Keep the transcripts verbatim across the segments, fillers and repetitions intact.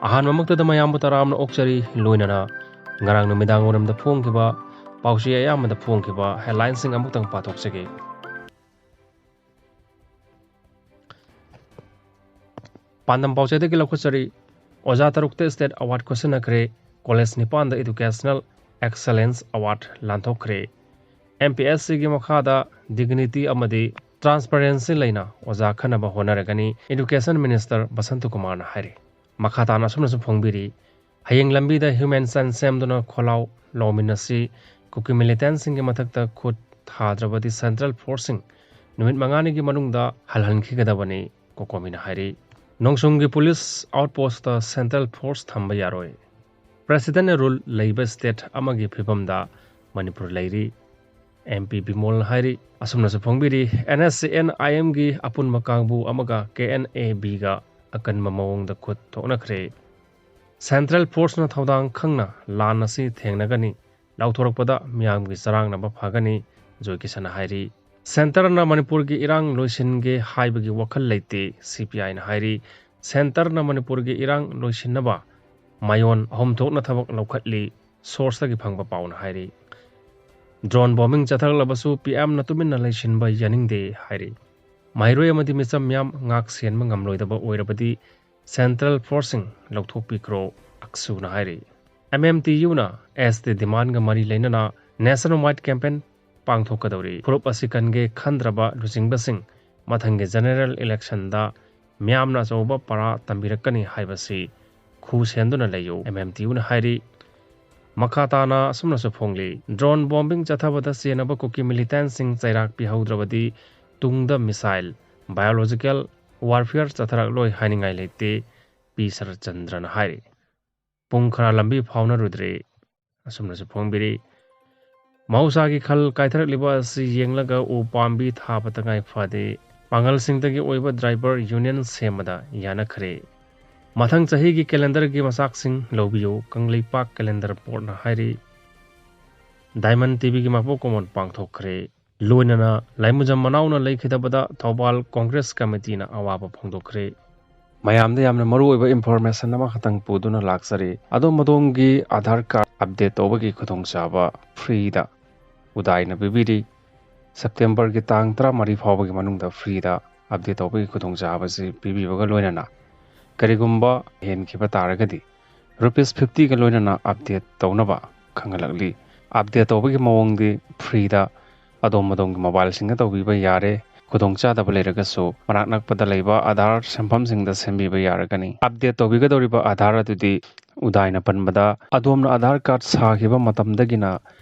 ꯑꯍꯥꯟꯕꯃꯛꯇꯗ ꯃꯌꯥꯝꯕꯨ ꯇꯔꯥꯝꯅ ꯑꯣꯛꯆꯔꯤ, ꯂꯣꯏꯅꯅ ꯉꯔꯥꯡ ꯅꯨꯃꯤꯗꯥꯡ ꯋꯥꯏꯔꯝꯗ ꯐꯣꯡꯈꯤꯕ ꯄꯥꯎꯆꯦ ꯑꯌꯥꯝꯕꯗ ꯐꯣꯡꯈꯤꯕ headlineꯁꯤꯡ ꯑꯃꯨꯛꯇꯪ ꯄꯥꯊꯣꯛꯆꯒꯦ꯫ ꯄꯥꯟꯗꯝ ꯄꯥꯎꯆꯦꯗꯒꯤ ꯂꯧꯈꯠꯆꯔꯤ꯫ ꯑꯣꯖꯥ ꯇꯔꯨꯛꯇ state award ꯈꯨꯠꯁꯤꯟꯅꯈ꯭ꯔꯦ꯫ College ꯅꯤꯄꯥꯟꯗ educational excellence award ꯂꯥꯟꯊꯣꯛꯈ꯭ꯔꯦ꯫ MPSCꯒꯤ ꯃꯈꯥꯗ dignity ꯑꯃꯗꯤ transparency ꯂꯩꯅ ꯑꯣꯖꯥ ꯈꯟꯅꯕ ꯍꯣꯠꯅꯔꯒꯅꯤ, Education Minister ꯕꯁꯟꯇ ꯀꯨꯃꯥꯔꯅ ꯍꯥꯏꯔꯤ꯫ ꯃꯈꯥ ꯇꯥꯅ ꯑꯁꯨꯝꯅꯁꯨ ꯐꯣꯡꯕꯤꯔꯤ, ꯍꯌꯦꯡ ꯂꯝꯕꯤꯗ human chain ꯁꯦꯝꯗꯨꯅ ꯈꯣꯜꯂꯥꯎ ꯂꯧꯃꯤꯟꯅꯁꯤ, ꯀꯨꯀꯤ militantꯁꯤꯡꯒꯤ ꯃꯊꯛꯇ ꯈꯨꯠ ꯊꯥꯗ꯭ꯔꯕꯗꯤ central forceꯁꯤꯡ ꯅꯨꯃꯤꯠ ꯃꯉꯥꯅꯤꯒꯤ ꯃꯅꯨꯡꯗ ꯍꯜꯍꯟꯈꯤꯒꯗꯕꯅꯤ, ꯀꯣꯀꯣꯃꯤꯅ ꯍꯥꯏꯔꯤ꯫ ꯅꯣꯡꯁꯨꯡꯒꯤ police outpostꯇ central force ꯊꯝꯕ ꯌꯥꯔꯣꯏ꯫ Presidentꯅ rule ꯂꯩꯕ state ꯑꯃꯒꯤ ꯐꯤꯕꯝꯗ ꯃꯅꯤꯄꯨꯔ ꯂꯩꯔꯤ꯫ MP ꯕꯤꯃꯣꯜꯅ ꯍꯥꯏꯔꯤ꯫ ꯑꯁꯨꯝꯅꯁꯨ ꯐꯣꯡꯕꯤꯔꯤ, NSCN IMꯒꯤ ꯑꯄꯨꯟꯕ ꯀꯥꯡꯕꯨ ꯑꯃꯒ KNABꯒ ꯑꯀꯟꯕ ꯃꯑꯣꯡꯗ ꯈꯨꯠ ꯊꯣꯛꯅꯈ꯭ꯔꯦ꯫ Central forceꯅ ꯊꯧꯗꯥꯡ ꯈꯪꯅ ꯂꯥꯟ ꯑꯁꯤ ꯊꯦꯡꯅꯒꯅꯤ, ꯂꯥꯎꯊꯣꯔꯛꯄꯗ ꯃꯤꯌꯥꯝꯒꯤ ꯆꯔꯥꯡꯅꯕ ꯐꯒꯅꯤ, ꯖꯣꯏ ꯀꯤꯁꯟꯅ ꯍꯥꯏꯔꯤ꯫ Centreꯅ ꯃꯅꯤꯄꯨꯔꯒꯤ ꯏꯔꯥꯡ ꯂꯣꯏꯁꯤꯟꯒꯦ ꯍꯥꯏꯕꯒꯤ ꯋꯥꯈꯜ ꯂꯩꯇꯦ, CPIꯅ ꯍꯥꯏꯔꯤ꯫ Centreꯅ ꯃꯅꯤꯄꯨꯔꯒꯤ ꯏꯔꯥꯡ ꯂꯣꯏꯁꯤꯟꯅꯕ ꯃꯥꯏꯑꯣꯟ ꯑꯍꯨꯝ ꯊꯣꯛꯅ ꯊꯕꯛ ꯂꯧꯈꯠꯂꯤ, sourceꯇꯒꯤ ꯐꯪꯕ ꯄꯥꯎꯅ ꯍꯥꯏꯔꯤ꯫ Drone bombing ꯆꯠꯊꯔꯛꯂꯕꯁꯨ PMꯅ ꯇꯨꯃꯤꯟꯅ ꯂꯩꯁꯤꯟꯕ ꯌꯥꯅꯤꯡꯗꯦ ꯍꯥꯏꯔꯤ꯫ ꯃꯍꯩꯔꯣꯏ ꯑꯃꯗꯤ ꯃꯤꯆꯝ ꯃꯤꯌꯥꯝ ꯉꯥꯛ ꯁꯦꯟꯕ ꯉꯝꯂꯣꯏꯗꯕ ꯑꯣꯏꯔꯕꯗꯤ central forceꯁꯤꯡ ꯂꯧꯊꯣꯛꯄꯤꯈ꯭ꯔꯣ, ꯑꯛꯁꯨꯅ ꯍꯥꯏꯔꯤ꯫ MMTUꯅ ST demandꯒ ꯃꯔꯤ ꯂꯩꯅꯅ nationwide campaign ꯄꯥꯡꯊꯣꯛꯀꯗꯧꯔꯤ꯫ ꯐꯨꯔꯨꯞ ꯑꯁꯤ ꯀꯟꯒꯦ ꯈꯟꯗ꯭ꯔꯕ ꯂꯨꯆꯤꯡꯕꯁꯤꯡ ꯃꯊꯪꯒꯤ general electionꯗ ꯃꯤꯌꯥꯝꯅ ꯑꯆꯧꯕ ꯄꯔꯥ ꯇꯝꯕꯤꯔꯛꯀꯅꯤ ꯍꯥꯏꯕꯁꯤ ꯈꯨ ꯁꯦꯟꯗꯨꯅ ꯂꯩꯌꯨ, MMTUꯅ ꯍꯥꯏꯔꯤ꯫ ꯃꯈꯥ ꯇꯥꯅ ꯑꯁꯨꯝꯅꯁꯨ ꯐꯣꯡꯂꯤ, drone bombing ꯆꯠꯊꯕꯗ ꯆꯦꯟꯅꯕ ꯀꯨꯀꯤ militantꯁꯤꯡ ꯆꯩꯔꯥꯛ ꯄꯤꯍꯧꯗ꯭ꯔꯕꯗꯤ ꯇꯨꯡꯗ missile, biological warfare ꯆꯠꯊꯔꯛꯂꯣꯏ ꯍꯥꯏꯅꯤꯡꯉꯥꯏ ꯂꯩꯇꯦ, ꯄꯤ ꯁꯔꯠꯆꯟꯗ꯭ꯔꯅ ꯍꯥꯏꯔꯤ꯫ ꯄꯨꯡ ꯈꯔ ꯂꯝꯕꯤ ꯐꯥꯎꯅꯔꯨꯗ꯭ꯔꯦ꯫ ꯑꯁꯨꯝꯅꯁꯨ ꯐꯣꯡꯕꯤꯔꯤ꯫ ꯃꯍꯧꯁꯥꯒꯤ ꯈꯜ ꯀꯥꯏꯊꯔꯛꯂꯤꯕ ꯑꯁꯤ ꯌꯦꯡꯂꯒ ꯎ ꯄꯥꯝꯕꯤ ꯊꯥꯕ ꯇꯉꯥꯏ ꯐꯗꯦ꯫ ꯄꯥꯡꯒꯜꯁꯤꯡꯗꯒꯤ ꯑꯣꯏꯕ driver union ꯁꯦꯝꯕꯗ ꯌꯥꯅꯈ꯭ꯔꯦ꯫ ꯃꯊꯪ ꯆꯍꯤꯒꯤ calendarꯒꯤ ꯃꯆꯥꯛꯁꯤꯡ ꯂꯧꯕꯤꯌꯨ, ꯀꯪꯂꯩꯄꯥꯛ calendar boardꯅ ꯍꯥꯏꯔꯤ꯫ Diamond TVꯒꯤ ꯃꯄꯣꯛ ꯀꯨꯝꯑꯣꯟ ꯄꯥꯡꯊꯣꯛꯈ꯭ꯔꯦ꯫ ꯂꯣꯏꯅꯅ ꯂꯥꯏꯃꯨꯖꯝ ꯃꯅꯥꯎꯅ ꯂꯩꯈꯤꯗꯕꯗ ꯊꯧꯕꯥꯜ Congress committeeꯅ ꯑꯋꯥꯕ ꯐꯣꯡꯗꯣꯛꯈ꯭ꯔꯦ꯫ ꯃꯌꯥꯝꯗ ꯌꯥꯝꯅ ꯃꯔꯨꯑꯣꯏꯕ information ꯑꯃꯈꯛꯇꯪ ꯄꯨꯗꯨꯅ ꯂꯥꯛꯆꯔꯤ꯫ ꯑꯗꯣꯝ ꯑꯗꯣꯝꯒꯤ ꯑꯥꯙꯥꯔ ꯀꯥꯔꯗ ꯑꯞꯗꯦꯠ ꯇꯧꯕꯒꯤ ꯈꯨꯗꯣꯡꯆꯥꯕ ꯐ꯭ꯔꯤꯗ ꯎꯗꯥꯏꯅ ꯄꯤꯕꯤꯔꯤ꯫ ꯁꯦꯞꯇꯦꯝꯕꯔꯒꯤ ꯇꯥꯡ ꯇꯔꯥꯃꯔꯤ ꯐꯥꯎꯕꯒꯤ ꯃꯅꯨꯡꯗ ꯐ꯭ꯔꯤꯗ ꯑꯞꯗꯦꯠ ꯇꯧꯕꯒꯤ ꯈꯨꯗꯣꯡꯆꯥꯕꯁꯤ ꯄꯤꯕꯤꯕꯒ ꯂꯣꯏꯅꯅ ꯀꯔꯤꯒꯨꯝꯕ ꯍꯦꯟꯈꯤꯕ ꯇꯥꯔꯒꯗꯤ ꯔꯨꯄꯤꯁ ꯐꯤꯐꯇꯤꯒ ꯂꯣꯏꯅꯅ ꯑꯞꯗꯦꯠ ꯇꯧꯅꯕ ꯈꯪꯍꯜꯂꯛꯂꯤ꯫ ꯑꯞꯗꯦꯠ ꯇꯧꯕꯒꯤ ꯃꯑꯣꯡꯗꯤ ꯐ꯭ꯔꯤꯗ ꯑꯗꯣꯝ ꯑꯗꯣꯝꯒꯤ ꯃꯣꯕꯥꯏꯜꯁꯤꯡꯗ ꯇꯧꯕꯤꯕ ꯌꯥꯔꯦ꯫ ꯈꯨꯗꯣꯡꯆꯥꯗꯕ ꯂꯩꯔꯒꯁꯨ ꯃꯅꯥꯛ ꯅꯛꯄꯗ ꯂꯩꯕ ꯑꯥꯙꯥꯔ ꯁꯦꯝꯐꯝꯁꯤꯡꯗ ꯁꯦꯝꯕꯤꯕ ꯌꯥꯔꯒꯅꯤ꯫ ꯑꯞꯗꯦꯠ ꯇꯧꯕꯤꯒꯗꯧꯔꯤꯕ ꯑꯥꯙꯥꯔ ꯑꯗꯨꯗꯤ ꯎꯗꯥꯏꯅ ꯄꯟꯕꯗ ꯑꯗꯣꯝꯅ ꯑꯥꯙꯥꯔ ꯀꯥꯔꯗ ꯁꯥꯈꯤꯕ ꯃꯇꯝꯗꯒꯤꯅ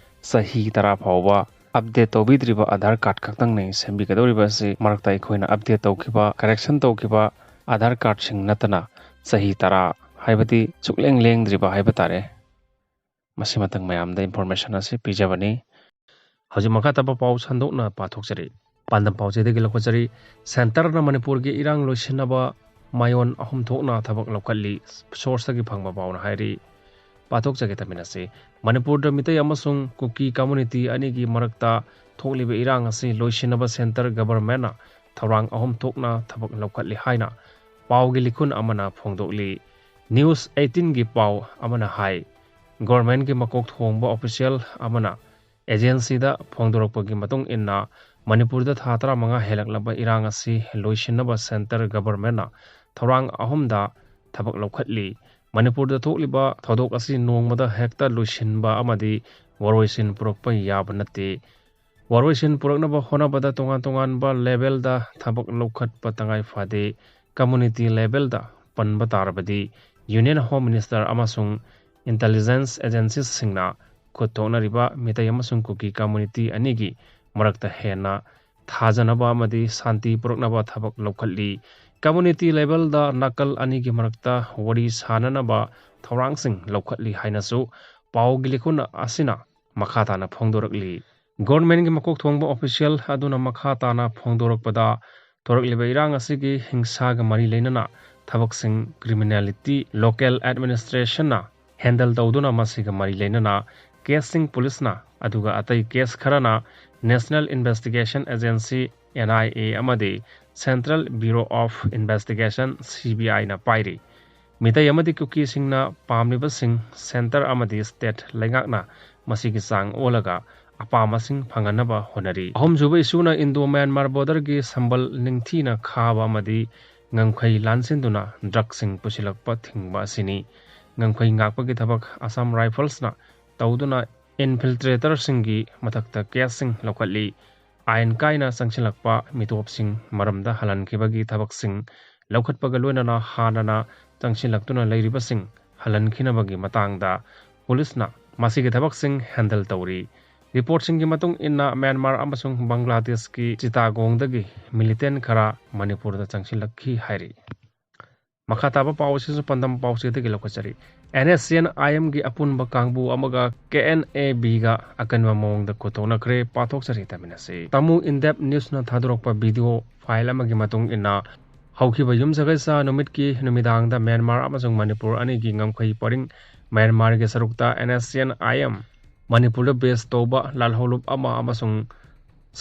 ꯆꯍꯤ ꯇꯔꯥ ꯐꯥꯎꯕ ꯑꯞꯗꯦꯠ ꯇꯧꯕꯤꯗ꯭ꯔꯤꯕ ꯑꯥꯙꯥꯔ ꯀꯥꯔꯗ ꯈꯛꯇꯪꯅꯤ ꯁꯦꯝꯕꯤꯒꯗꯧꯔꯤꯕ ꯑꯁꯤ꯫ ꯃꯔꯛꯇ ꯑꯩꯈꯣꯏꯅ ꯑꯞꯗꯦꯠ ꯇꯧꯈꯤꯕ, ꯀꯔꯦꯛꯁꯟ ꯇꯧꯈꯤꯕ ꯑꯥꯙꯥꯔ ꯀꯥꯔꯗꯁꯤꯡ ꯅꯠꯇꯅ ꯆꯍꯤ ꯇꯔꯥ, ꯍꯥꯏꯕꯗꯤ ꯁꯨꯛꯂꯦꯡ ꯂꯦꯡꯗ꯭ꯔꯤꯕ ꯍꯥꯏꯕ ꯇꯥꯔꯦ꯫ ꯃꯁꯤꯃꯇꯪ ꯃꯌꯥꯝꯗ information ꯑꯁꯤ ꯄꯤꯖꯕꯅꯤ꯫ ꯍꯧꯖꯤꯛ ꯃꯈꯥ ꯇꯥꯕ ꯄꯥꯎ ꯁꯟꯗꯣꯛꯅ ꯄꯥꯊꯣꯛꯆꯔꯤ꯫ ꯄꯥꯟꯗꯝ ꯄꯥꯎꯆꯦꯗꯒꯤ ꯂꯧꯈꯠꯆꯔꯤ꯫ ꯁꯦꯟꯇꯔꯅ ꯃꯅꯤꯄꯨꯔꯒꯤ ꯏꯔꯥꯡ ꯂꯣꯏꯁꯤꯟꯅꯕ ꯃꯥꯏꯑꯣꯟ ꯑꯍꯨꯝ ꯊꯣꯛꯅ ꯊꯕꯛ ꯂꯧꯈꯠꯂꯤ꯫ ꯁꯣꯔꯁꯇꯒꯤ ꯐꯪꯕ ꯄꯥꯎꯅ ꯍꯥꯏꯔꯤ꯫ ꯄꯥꯊꯣꯛꯆꯒꯦ ꯇꯥꯃꯤꯟꯅꯁꯤ꯫ ꯃꯅꯤꯄꯨꯔꯗ ꯃꯤꯇꯩ ꯑꯃꯁꯨꯡ ꯀꯨꯀꯤ ꯀꯝꯃꯨꯅꯤꯇꯤ ꯑꯅꯤꯒꯤ ꯃꯔꯛꯇ ꯊꯣꯛꯂꯤꯕ ꯏꯔꯥꯡ ꯑꯁꯤ ꯂꯣꯏꯁꯤꯟꯅꯕ ꯁꯦꯟꯇꯔ ꯒꯚꯔꯟꯃꯦꯟꯠꯅ ꯊꯧꯔꯥꯡ ꯑꯍꯨꯝ ꯊꯣꯛꯅ ꯊꯕꯛ ꯂꯧꯈꯠꯂꯤ ꯍꯥꯏꯅ ꯄꯥꯎꯒꯤ ꯂꯤꯈꯨꯟ ꯑꯃꯅ ꯐꯣꯡꯗꯣꯛꯂꯤ꯫ ꯅ꯭ꯌꯨꯁ ꯑꯩꯠꯇꯤꯟꯒꯤ ꯄꯥꯎ ꯑꯃꯅ ꯍꯥꯏ, ꯒꯣꯔꯃꯦꯟꯒꯤ ꯃꯀꯣꯛ ꯊꯣꯡꯕ ꯑꯣꯐꯤꯁꯤꯌꯦꯜ ꯑꯃꯅ ꯑꯦꯖꯦꯟꯁꯤꯗ ꯐꯣꯡꯗꯣꯔꯛꯄꯒꯤ ꯃꯇꯨꯡ ꯏꯟꯅ, ꯃꯅꯤꯄꯨꯔꯗ ꯊꯥ ꯇꯔꯥꯃꯉꯥ ꯍꯦꯜꯂꯛꯂꯕ ꯏꯔꯥꯡ ꯑꯁꯤ ꯂꯣꯏꯁꯤꯟꯅꯕ ꯁꯦꯟꯇꯔ ꯒꯚꯔꯟꯃꯦꯟꯠꯅ ꯊꯧꯔꯥꯡ ꯑꯍꯨꯝꯗ ꯊꯕꯛ ꯂꯧꯈꯠꯂꯤ꯫ ꯃꯅꯤꯄꯨꯔꯗ ꯊꯣꯛꯂꯤꯕ ꯊꯧꯗꯣꯛ ꯑꯁꯤ ꯅꯣꯡꯃꯗ ꯍꯦꯛꯇ ꯂꯣꯏꯁꯤꯟꯕ ꯑꯃꯗꯤ ꯋꯥꯔꯣꯏꯁꯤꯟ ꯄꯨꯔꯛꯄ ꯌꯥꯕ ꯅꯠꯇꯦ꯫ ꯋꯥꯔꯣꯏꯁꯤꯟ ꯄꯨꯔꯛꯅꯕ ꯍꯣꯠꯅꯕꯗ ꯇꯣꯉꯥꯟ ꯇꯣꯉꯥꯟꯕ ꯂꯦꯚꯦꯜꯗ ꯊꯕꯛ ꯂꯧꯈꯠꯄ ꯇꯉꯥꯏ ꯐꯗꯦ꯫ ꯀꯝꯃꯨꯅꯤꯇꯤ ꯂꯦꯚꯦꯜꯗ ꯄꯟꯕ ꯇꯥꯔꯕꯗꯤ, ꯌꯨꯅꯤꯌꯟ ꯍꯣꯝ ꯃꯤꯅꯤꯁꯇꯔ ꯑꯃꯁꯨꯡ ꯏꯟꯇꯦꯂꯤꯖꯦꯟꯁ ꯑꯦꯖꯦꯟꯁꯤꯁꯤꯡꯅ ꯈꯨꯠ ꯊꯣꯛꯅꯔꯤꯕ ꯃꯤꯇꯩ ꯑꯃꯁꯨꯡ ꯀꯨꯀꯤ ꯀꯝꯃꯨꯅꯤꯇꯤ ꯑꯅꯤꯒꯤ ꯃꯔꯛꯇ ꯍꯦꯟꯅ ꯊꯥꯖꯅꯕ ꯑꯃꯗꯤ ꯁꯥꯟꯇꯤ ꯄꯨꯔꯛꯅꯕ ꯊꯕꯛ ꯂꯧꯈꯠꯂꯤ꯫ ꯀꯝꯃꯨꯅꯤꯇꯤ ꯂꯦꯚꯦꯜꯗ ꯅꯥꯀꯜ ꯑꯅꯤꯒꯤ ꯃꯔꯛꯇ ꯋꯥꯔꯤ ꯁꯥꯅꯅꯕ ꯊꯧꯔꯥꯡꯁꯤꯡ ꯂꯧꯈꯠꯂꯤ ꯍꯥꯏꯅꯁꯨ ꯄꯥꯎꯒꯤ ꯂꯤꯈꯨꯟ ꯑꯁꯤꯅ ꯃꯈꯥ ꯇꯥꯅ ꯐꯣꯡꯗꯣꯔꯛꯂꯤ꯫ ꯒꯣꯔꯃꯦꯟꯒꯤ ꯃꯀꯣꯛ ꯊꯣꯡꯕ ꯑꯣꯐꯤꯁꯤꯌꯦꯜ ꯑꯗꯨꯅ ꯃꯈꯥ ꯇꯥꯅ ꯐꯣꯡꯗꯣꯔꯛꯄꯗ, ꯊꯣꯔꯛꯂꯤꯕ ꯏꯔꯥꯡ ꯑꯁꯤꯒꯤ ꯍꯤꯡꯁꯥꯒ ꯃꯔꯤ ꯂꯩꯅꯅ ꯊꯕꯛꯁꯤꯡ, ꯀ꯭ꯔꯤꯃꯤꯅꯦꯂꯤꯇꯤ, ꯂꯣꯀꯦꯜ ꯑꯦꯗꯃꯤꯅꯤꯁꯇ꯭ꯔꯦꯁꯟꯅ ꯍꯦꯟꯗꯜ ꯇꯧꯗꯨꯅ ꯃꯁꯤꯒ ꯃꯔꯤ ꯂꯩꯅꯅ ꯀꯦꯁꯁꯤꯡ ꯄꯨꯂꯤꯁꯅ, ꯑꯗꯨꯒ ꯑꯇꯩ ꯀꯦꯁ ꯈꯔꯅ national investigation agency, N I A, ꯑꯃꯗꯤ Central Bureau of Investigation, C B I ꯅ ꯄꯥꯏꯔꯤ꯫ ꯃꯤꯇꯩ ꯑꯃꯗꯤ ꯀꯨꯀꯤꯁꯤꯡꯅ ꯄꯥꯝꯂꯤꯕꯁꯤꯡ ꯁꯦꯟꯇꯔ ꯑꯃꯗꯤ ꯁ꯭ꯇꯦꯠ ꯂꯩꯉꯥꯛꯅ ꯃꯁꯤꯒꯤ ꯆꯥꯡ ꯑꯣꯜꯂꯒ ꯑꯄꯥꯝꯕꯁꯤꯡ ꯐꯪꯍꯟꯅꯕ ꯍꯣꯠꯅꯔꯤ꯫ ꯑꯍꯨꯝꯁꯨꯕ ꯏꯁꯨꯅ ꯏꯟꯗꯣ ꯃ꯭ꯌꯥꯟꯃꯥꯔ ꯕꯣꯔꯗꯔꯒꯤ ꯁꯝꯕꯜ ꯅꯤꯡꯊꯤꯅ ꯈꯥꯕ ꯑꯃꯗꯤ ꯉꯝꯈꯩ ꯂꯥꯟꯁꯤꯟꯗꯨꯅ ꯗ꯭ꯔꯒꯁꯤꯡ ꯄꯨꯁꯤꯜꯂꯛꯄ ꯊꯤꯡꯕ ꯑꯁꯤꯅꯤ꯫ ꯉꯝꯈꯩ ꯉꯥꯛꯄꯒꯤ ꯊꯕꯛ ꯑꯁꯥꯝ ꯔꯥꯏꯐꯜꯁꯅ ꯇꯧꯗꯨꯅ ꯏꯟꯐꯤꯜꯇ꯭ꯔꯦꯇꯔꯁꯤꯡꯒꯤ ꯃꯊꯛꯇ ꯀꯦꯁꯁꯤꯡ ꯂꯧꯈꯠꯂꯤ꯫ ꯑꯥꯏꯟ ꯀꯥꯏꯅ ꯆꯪꯁꯤꯜꯂꯛꯄ ꯃꯤꯇꯣꯞꯁꯤꯡ ꯃꯔꯝꯗ ꯍꯜꯍꯟꯈꯤꯕꯒꯤ ꯊꯕꯛꯁꯤꯡ ꯂꯧꯈꯠꯄꯒ ꯂꯣꯏꯅꯅ ꯍꯥꯟꯅꯅ ꯆꯪꯁꯤꯜꯂꯛꯇꯨꯅ ꯂꯩꯔꯤꯕꯁꯤꯡ ꯍꯜꯍꯟꯈꯤꯅꯕꯒꯤ ꯃꯇꯥꯡꯗ ꯄꯨꯂꯤꯁꯅ ꯃꯁꯤꯒꯤ ꯊꯕꯛꯁꯤꯡ ꯍꯦꯟꯗꯜ ꯇꯧꯔꯤ꯫ ꯔꯤꯄꯣꯔꯠꯁꯤꯡꯒꯤ ꯃꯇꯨꯡ ꯏꯟꯅ ꯃ꯭ꯌꯥꯟꯃꯥꯔ ꯑꯃꯁꯨꯡ ꯕꯪꯒ꯭ꯂꯥꯗꯦꯁꯀꯤ ꯆꯤꯇꯥꯒꯣꯡꯗꯒꯤ ꯃꯤꯂꯤꯇꯦꯟ ꯈꯔ ꯃꯅꯤꯄꯨꯔꯗ ꯆꯪꯁꯤꯜꯂꯛꯈꯤ ꯍꯥꯏꯔꯤ꯫ ꯃꯈꯥ ꯇꯥꯕ ꯄꯥꯎ ꯑꯁꯤꯁꯨ ꯄꯥꯟꯗꯝ ꯄꯥꯎꯆꯦꯗꯒꯤ ꯂꯧꯈꯠꯆꯔꯤ꯫ ꯑꯦꯟ ꯑꯦꯁ ꯁꯤ ꯑꯦꯟ ꯑꯥꯏ ꯑꯦꯝꯒꯤ ꯑꯄꯨꯟꯕ ꯀꯥꯡꯕꯨ ꯑꯃꯒ ꯀꯦ ꯑꯦꯟ ꯑꯦ ꯕꯤꯒ ꯑꯀꯟꯕ ꯃꯑꯣꯡꯗ ꯈꯨꯠꯊꯣꯛꯅꯈ꯭ꯔꯦ꯫ ꯄꯥꯊꯣꯛꯆꯔꯤ ꯇꯥꯃꯤꯟꯅꯁꯤ꯫ ꯇꯥꯃꯨ ꯏꯟꯗꯦꯞ ꯅ꯭ꯌꯨꯁꯅ ꯊꯥꯗꯣꯔꯛꯄ ꯚꯤꯗꯤꯑꯣ ꯐꯥꯏꯜ ꯑꯃꯒꯤ ꯃꯇꯨꯡ ꯏꯟꯅ, ꯍꯧꯈꯤꯕ ꯌꯨꯝꯁꯀꯩꯁ ꯅꯨꯃꯤꯠꯀꯤ ꯅꯨꯃꯤꯗꯥꯡꯗ ꯃ꯭ꯌꯥꯟꯃꯥꯔ ꯑꯃꯁꯨꯡ ꯃꯅꯤꯄꯨꯔ ꯑꯅꯤꯒꯤ ꯉꯝꯈꯩ ꯄꯔꯤꯡ ꯃ꯭ꯌꯥꯟꯃꯥꯔꯒꯤ ꯁꯔꯨꯛꯇ and S C and I M ꯃꯅꯤꯄꯨꯔꯗ ꯕꯦꯁ ꯇꯧꯕ ꯂꯥꯜꯍꯧꯂꯨꯞ ꯑꯃ ꯑꯃꯁꯨꯡ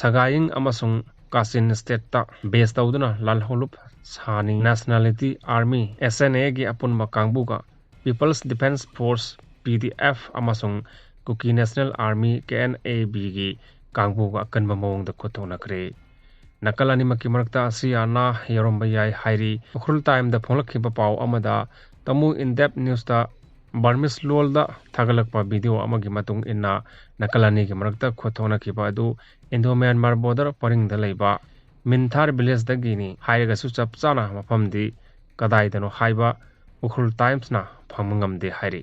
ꯁꯒꯥꯏꯌꯤꯡ ꯑꯃꯁꯨꯡ ꯀꯥꯆꯤꯟ ꯁ꯭ꯇꯦꯠꯇ ꯕꯦꯁ ꯇꯧꯗꯨꯅ ꯂꯥꯜꯍꯧꯂꯨꯞ ꯁꯥꯅꯤ ꯅꯦꯁꯅꯦꯂꯤꯇꯤ ꯑꯥꯔꯃꯤ, ꯑꯦꯁ ꯑꯦꯟ ꯑꯦꯒꯤ ꯑꯄꯨꯟꯕ ꯀꯥꯡꯕꯨꯒ people's defence force, P D F, ꯑꯃꯁꯨꯡ Kuki national army, K N A ꯕꯤꯒꯤ ꯀꯥꯡꯕꯨꯒ ꯑꯀꯟꯕ ꯃꯑꯣꯡꯗ ꯈꯨꯠꯊꯣꯛꯅꯈ꯭ꯔꯦ꯫ ꯅꯥꯀꯜ ꯑꯅꯤꯃꯛꯀꯤ ꯃꯔꯛꯇ ꯑꯁꯤ ꯑꯅꯥ ꯌꯥꯎꯔꯝꯕ ꯌꯥꯏ ꯍꯥꯏꯔꯤ꯫ ꯎꯈ꯭ꯔꯨꯜ ꯇꯥꯏꯝꯗ ꯐꯣꯡꯂꯛꯈꯤꯕ ꯄꯥꯎ ꯑꯃꯗ ꯇꯥꯃꯨ ꯏꯟꯗꯦꯞ ꯅ꯭ꯌꯨꯁꯇ ꯕꯔꯃꯤꯁ ꯂꯣꯜꯗ ꯊꯥꯒꯠꯂꯛꯄ ꯚꯤꯗꯤꯑꯣ ꯑꯃꯒꯤ ꯃꯇꯨꯡ ꯏꯟꯅ, ꯅꯥꯀꯜ ꯑꯅꯤꯒꯤ ꯃꯔꯛꯇ ꯈꯨꯠꯊꯣꯛꯅꯈꯤꯕ ꯑꯗꯨ ꯏꯟꯗꯣ ꯃ꯭ꯌꯥꯟꯃꯥꯔ ꯕꯣꯔꯗꯔ ꯄꯔꯤꯡꯗ ꯂꯩꯕ ꯃꯤꯟꯊꯥꯔ ꯚꯤꯂꯦꯖꯇꯒꯤꯅꯤ ꯍꯥꯏꯔꯒꯁꯨ, ꯆꯞ ꯆꯥꯅ ꯃꯐꯝꯗꯤ ꯀꯗꯥꯏꯗꯅꯣ ꯍꯥꯏꯕ ꯎꯈ꯭ꯔꯨꯜ ꯇꯥꯏꯝꯁꯅ ꯐꯪꯕ ꯉꯝꯗꯦ ꯍꯥꯏꯔꯤ꯫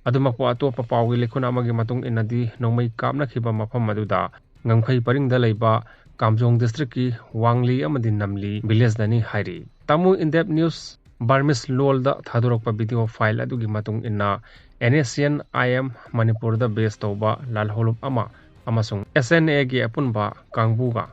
ꯑꯗꯨꯃꯛꯄꯨ, ꯑꯇꯣꯞꯄ ꯄꯥꯎꯒꯤ ꯂꯤꯈꯨꯟ ꯑꯃꯒꯤ ꯃꯇꯨꯡ ꯏꯟꯅꯗꯤ, ꯅꯣꯡꯃꯩ ꯀꯥꯞꯅꯈꯤꯕ ꯃꯐꯝ ꯑꯗꯨꯗ ꯉꯝꯈꯩ ꯄꯔꯤꯡꯗ ꯂꯩꯕ ꯀꯥꯝꯖꯣꯡ ꯗꯤꯁꯇ꯭ꯔꯤꯛꯀꯤ ꯋꯥꯡꯂꯤ ꯑꯃꯗꯤ ꯅꯝꯂꯤ ꯚꯤꯂꯦꯖꯗꯅꯤ ꯍꯥꯏꯔꯤ꯫ ꯇꯥꯃꯨ ꯏꯟꯗꯦꯞ ꯅ꯭ꯌꯨꯁ ꯕꯔꯃꯤꯁ ꯂꯣꯜꯗ ꯊꯥꯗꯣꯔꯛꯄ ꯚꯤꯗꯤꯑꯣ ꯐꯥꯏꯜ ꯑꯗꯨꯒꯤ ꯃꯇꯨꯡ ꯏꯟꯅ, and S C and I M ꯃꯅꯤꯄꯨꯔꯗ ꯕꯦꯁ ꯇꯧꯕ ꯂꯥꯜꯍꯧꯂꯨꯞ ꯑꯃ ꯑꯃꯁꯨꯡ ꯑꯦꯁ ꯑꯦꯟ ꯑꯦꯒꯤ ꯑꯄꯨꯟꯕ ꯀꯥꯡꯕꯨꯒ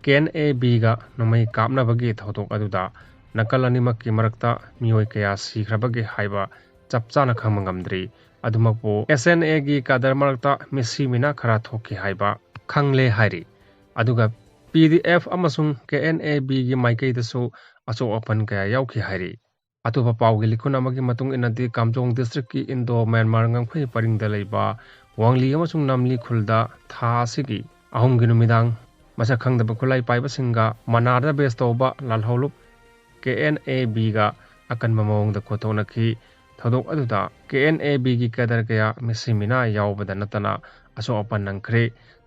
ꯀꯦ ꯑꯦꯟ ꯑꯦ ꯕꯤꯒ ꯅꯣꯡꯃꯩ ꯀꯥꯞꯅꯕꯒꯤ ꯊꯧꯗꯣꯛ ꯑꯗꯨꯗ ꯅꯥꯀꯜ ꯑꯅꯤꯃꯛꯀꯤ ꯃꯔꯛꯇ ꯃꯤꯑꯣꯏ ꯀꯌꯥ ꯁꯤꯈ꯭ꯔꯕꯒꯦ ꯍꯥꯏꯕ ꯆꯞ ꯆꯥꯅ ꯈꯪꯕ ꯉꯝꯗ꯭ꯔꯤ꯫ ꯑꯗꯨꯃꯛꯄꯨ, ꯑꯦꯁ ꯑꯦꯟ ꯑꯦꯒꯤ ꯀꯥꯗꯔ ꯃꯔꯛꯇ ꯃꯤꯁꯤ ꯃꯤꯅꯥ ꯈꯔ ꯊꯣꯛꯈꯤ ꯍꯥꯏꯕ ꯈꯪꯂꯦ ꯍꯥꯏꯔꯤ꯫ ꯑꯗꯨꯒ ꯄꯤ ꯗꯤ ꯑꯦꯐ ꯑꯃꯁꯨꯡ ꯀꯦ ꯑꯦꯟ ꯑꯦ ꯕꯤꯒꯤ ꯃꯥꯏꯀꯩꯗꯁꯨ ꯑꯆꯣꯛ ꯑꯄꯟ ꯀꯌꯥ ꯌꯥꯎꯈꯤ ꯍꯥꯏꯔꯤ꯫ ꯑꯇꯣꯞꯄ ꯄꯥꯎꯒꯤ ꯂꯤꯈꯨꯟ ꯑꯃꯒꯤ ꯃꯇꯨꯡ ꯏꯟꯅꯗꯤ, ꯀꯥꯝꯖꯣꯡ ꯗꯤꯁꯇ꯭ꯔꯤꯛꯀꯤ ꯏꯟꯗꯣ ꯃ꯭ꯌꯥꯟꯃꯥꯔ ꯉꯝꯈꯩ ꯄꯔꯤꯡꯗ ꯂꯩꯕ ꯋꯥꯡꯂꯤ ꯑꯃꯁꯨꯡ ꯅꯝꯂꯤ ꯈꯨꯜꯗ ꯊꯥ ꯑꯁꯤꯒꯤ ꯑꯍꯨꯝꯒꯤ ꯅꯨꯃꯤꯗꯥꯡ ꯃꯁꯛ ꯈꯪꯗꯕ ꯈꯨꯠꯂꯥꯏ ꯄꯥꯏꯕꯁꯤꯡꯒ ꯃꯅꯥꯔꯗ ꯕꯦꯁ ꯇꯧꯕ ꯂꯥꯜꯍꯧꯂꯨꯞ ꯀꯦ ꯑꯦꯟ ꯑꯦ ꯕꯤꯒ ꯑꯀꯟꯕ ꯃꯑꯣꯡꯗ ꯈꯨꯠꯊꯣꯛꯅꯈꯤ꯫ ꯊꯧꯗꯣꯛ ꯑꯗꯨꯗ ꯀꯦ ꯑꯦꯟ ꯑꯦ ꯕꯤꯒꯤ ꯀꯦꯗꯔ ꯀꯌꯥ ꯃꯤꯁꯤ ꯃꯤꯅꯥ ꯌꯥꯎꯕꯗ ꯅꯠꯇꯅ ꯑꯁꯣꯛ ꯑꯄꯟ ꯅꯪꯈ꯭ꯔꯦ꯫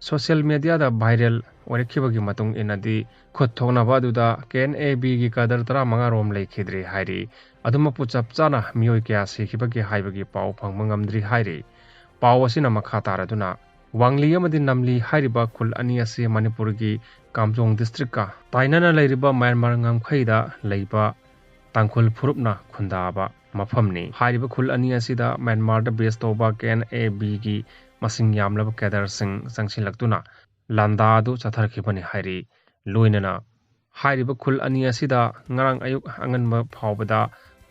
ꯁꯣꯁꯤꯌꯦꯜ ꯃꯦꯗꯤꯌꯥꯗ ꯚꯥꯏꯔꯦꯜ ꯑꯣꯏꯔꯛꯈꯤꯕꯒꯤ ꯃꯇꯨꯡ ꯏꯟꯅꯗꯤ, ꯈꯨꯠ ꯊꯣꯛꯅꯕ ꯑꯗꯨꯗ ꯀꯦ ꯑꯦꯟ ꯑꯦ ꯕꯤꯒꯤ ꯀꯦꯗꯔ ꯇꯔꯥꯃꯉꯥ ꯔꯣꯝ ꯂꯩꯈꯤꯗ꯭ꯔꯦ ꯍꯥꯏꯔꯤ꯫ ꯑꯗꯨꯃꯛꯄꯨ ꯆꯞ ꯆꯥꯅ ꯃꯤꯑꯣꯏ ꯀꯌꯥ ꯁꯤꯈꯤꯕꯒꯦ ꯍꯥꯏꯕꯒꯤ ꯄꯥꯎ ꯐꯪꯕ ꯉꯝꯗ꯭ꯔꯤ ꯍꯥꯏꯔꯤ꯫ ꯄꯥꯎ ꯑꯁꯤꯅ ꯃꯈꯥ ꯇꯥꯔꯗꯨꯅ, ꯋꯥꯡꯂꯤ ꯑꯃꯗꯤ ꯅꯝꯂꯤ ꯍꯥꯏꯔꯤꯕ ꯈꯨꯜ ꯑꯅꯤ ꯑꯁꯤ ꯃꯅꯤꯄꯨꯔꯒꯤ ꯀꯥꯝꯖꯣꯡ ꯗꯤꯁꯇ꯭ꯔꯤꯛꯀ ꯇꯥꯏꯅꯅ ꯂꯩꯔꯤꯕ ꯃ꯭ꯌꯥꯟꯃꯥꯔ ꯉꯝꯈꯩꯗ ꯂꯩꯕ ꯇꯥꯡꯈꯨꯜ ꯐꯨꯔꯨꯞꯅ ꯈꯨꯟꯗꯥꯕ ꯃꯐꯝꯅꯤ꯫ ꯍꯥꯏꯔꯤꯕ ꯈꯨꯜ ꯑꯅꯤ ꯑꯁꯤꯗ ꯃ꯭ꯌꯥꯟꯃꯥꯔꯗ ꯕꯦꯁ ꯇꯧꯕ ꯀꯦ ꯑꯦꯟ ꯑꯦ ꯕꯤꯒꯤ ꯃꯁꯤꯡ ꯌꯥꯝꯂꯕ ꯀꯦꯗꯔꯁꯤꯡ ꯆꯪꯁꯤꯜꯂꯛꯇꯨꯅ ꯂꯥꯟꯗꯥ ꯑꯗꯨ ꯆꯠꯊꯔꯛꯈꯤꯕꯅꯤ ꯍꯥꯏꯔꯤ꯫ ꯂꯣꯏꯅꯅ ꯍꯥꯏꯔꯤꯕ ꯈꯨꯜ ꯑꯅꯤ ꯑꯁꯤꯗ ꯉꯔꯥꯡ ꯑꯌꯨꯛ ꯑꯉꯟꯕ ꯐꯥꯎꯕꯗ